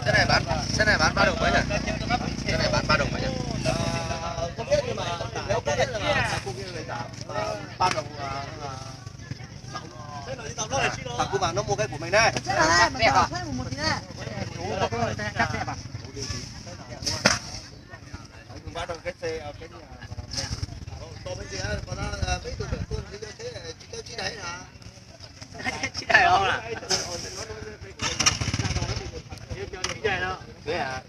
Cái này bán, cái này bán ba đồng mấy nhỉ? Cái này bán ba đồng mấy nhỉ? Ba đồng. Thằng cu mà nó mua cái của mình đấy. Ba đồng cái xe, cái nhà. Còn bây giờ, còn nó, mấy tụi trưởng thôn thì cho thế, cho chị đấy hả? Chị đấy không ạ? Chị đấy đó. Thế à?